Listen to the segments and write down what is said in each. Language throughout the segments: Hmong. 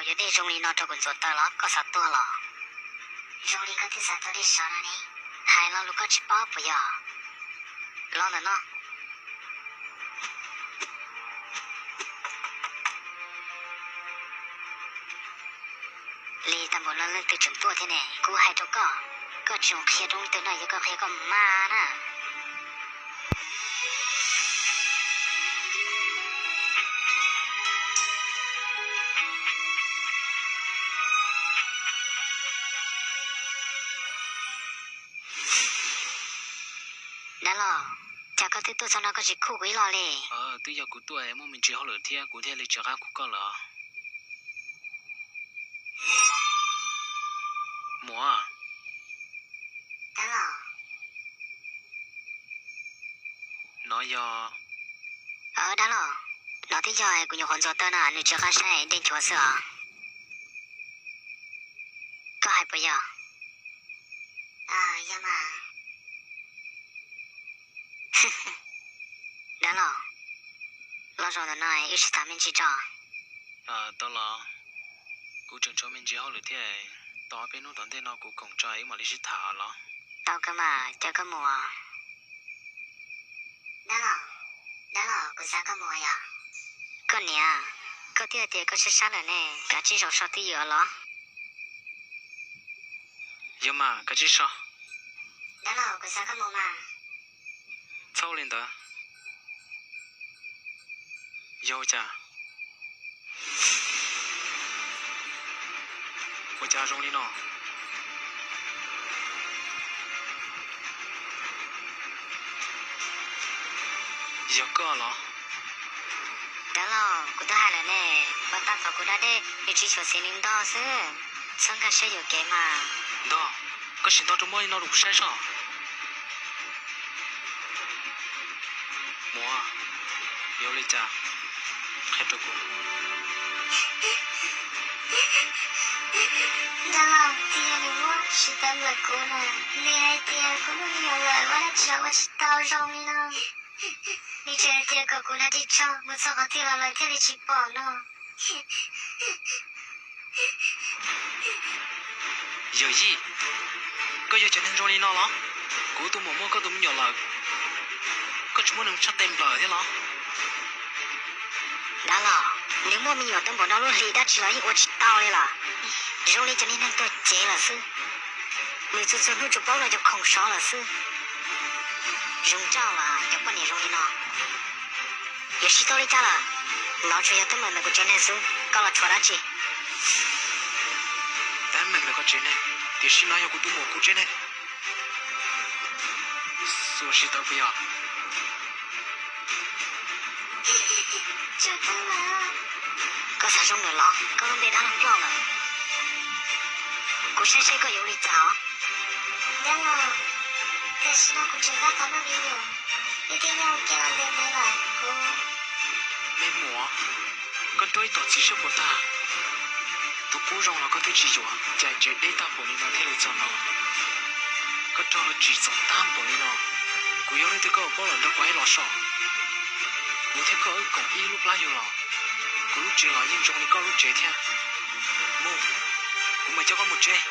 Yog dej zoo li no rau kuv ntxuav taws los koj xav tuag los? Zoo li koj twb xav tuag dej sov no ne. Hais lo lus koj tsis paub puas yog? Los ntawm no. Li tag npaum no leej twg tseem tuaj thiab ne? Kuv hais rau koj, koj tsis zoo qhia rau leej twg no, yog koj qhia koj mas na. Dab Laug, cas koj twb tuaj txog no koj tsis khuj kuv ib lo li? Twb yog kuv tuaj muaj me ntsis hauj lwm thiab kuv thiaj li tsis qab khuj koj lawm. Muam. Dab Laug. No yog. Dab Laug, no twb yog kuv nyuam qhuav ntxuav taws no, nws tsis qab saib, dej nchuav xwb os. Koj hais puas yog? Yog mas. Dab Laug, los zaum ntawm no wb sib tham me ntsis tso. Tau los, kuv tseem tshuav me ntsis hauj lwm thiab, tos ob peb hnub tom ntej no kuv khoom tso wb mam li sib tham los. Tau kawg mas, cia koj mus. Dab Laug, dab laug, kuv xav koj mus yom. Koj niam, koj twb hais tias koj sab sab lawm ne, kav tsij zaum so twj ywm los. Yog mas, kav tsij so. Dab laug, kuv xav koj mus mas. Txhob ua li ntawd. Yog ua cas? Ua cas zoo li no? Yog koj los? Dab laug, kuv twb hais lawm ne, puag ta thaum kuv da dej nws tsis xyuam xim li ntog xwb, txhob nkag siab yuam kev mas. Ntog? Koj sim ntog rau mob li no rau kuv saib soj. Muam, yog li cas? Qhia rau kuv. Dab laug, twb yog nws muab siv tawv nplawm kuv na, nws hais tias kuv muaj me nyuam lawm ua dab tsi los ua tsis tau zoo li no. Nws tseem hais tias kom kuv hnav ris tsho mus txog qhov twg los lawv thiaj li tsis pom no. Yawm yij, koj yog cov neeg zoo li no los? Kuv tus muam muaj koj tus me nyuam lawm, koj tsis muab nws tshaj tes nplawm thiab los? Dab laug, nws muaj me nyuam tau npaum no lub hli dab tsi los yeej ua tsis tau li los. Zoo li cov niag neeg tuag cev lawm xwb. Nws txhua txhua hnub tsuas paub rau cov khoom sov lawm xwb. Zoo nraug los cov poj niam zoo li no. Yuav sib tau li cas lawm? No tsuas yog teeb meem ntawm kuv tsev neeg xwb, koj los tshuav dab tsi? Teeb meem ntawm koj tsev neeg, tiam sis no yog kuv tus muam kuv tsev neeg. Xyuam sib tau puas yog? Koj xav zoo lawm los? Koj lub npe dab laug ploj lawm. Kuv saib seb koj yuav ua li cas os. Dab laug, tam sim no kuv tseem tab tom muaj me nyuam, wb thiaj nyob ua ke los ntev ntev lawm kuv. Me muam, koj nrog ib tug txiv siab puas tag. Tus qub zoo los koj twb tsis yuav, cas tsev deb tag npaum li no thiaj li txog no. Koj rog los tsis txaus tag npaum li no, kuv yuav leej twg koj paub lawm nrog kuv hais los so. Kuv thiab koj wb koom ib lub plab yug los, kuv lub tsev los yeej zoo li koj lub tsev thiab. Mus, kuv mam coj koj mus tsev.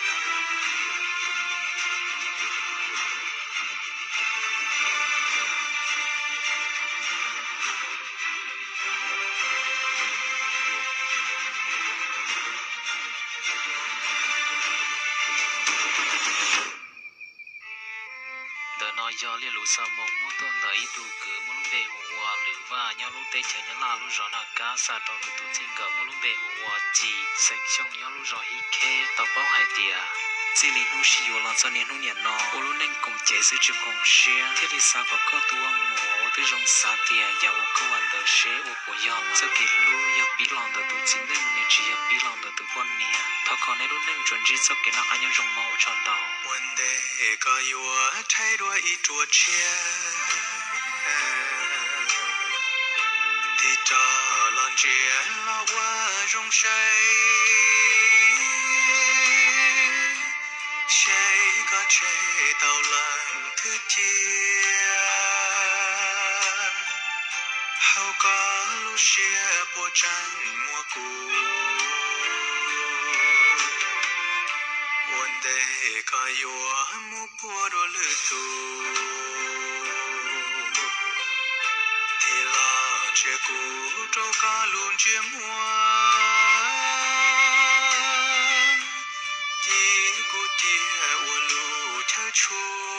Ntawm no yog Liaj Lus Xa Moos muab tuaj ntawm ib tug kwv muaj lub npe hu ua Lwm Vaj nyob lub teb chaws Nyab Laj lub zos Naj Kab xa rau nws tus txij nkawm muaj lub npe hu ua Ci xeem Xyooj nyob lub zos Hib Kheb tau paub hais tias txij li hnub sib yuav los txog niaj hnub niam no ua lub neej koom cev xwb tsis koom siab, thiaj li xav kom koj tus ua muam ua tib zoo xav tias yam uas koj ua ntawd seb ua puas yog los. Txoj kev hlub yog pib los ntawm tus txiv neej, nws tsis yog pib los ntawm tus poj niam. Thov kom nej lub neej tsuas ntsib txoj kev noj qab nyob zoo mog, ua tsaug ntau. Ua ntej koj yuav rhaib dua ib ruam tshiab, tig rov los ntsia los ua zoo saib, saib koj tseg tau leej twg cia, hauv koj lub siab puas tseem muaj kuv. Koj yuav mus puag dua lwm tus, thim los ntshe kuv rau koj lub ntsiab muag, ces kuv cia ua lub chaw tshua.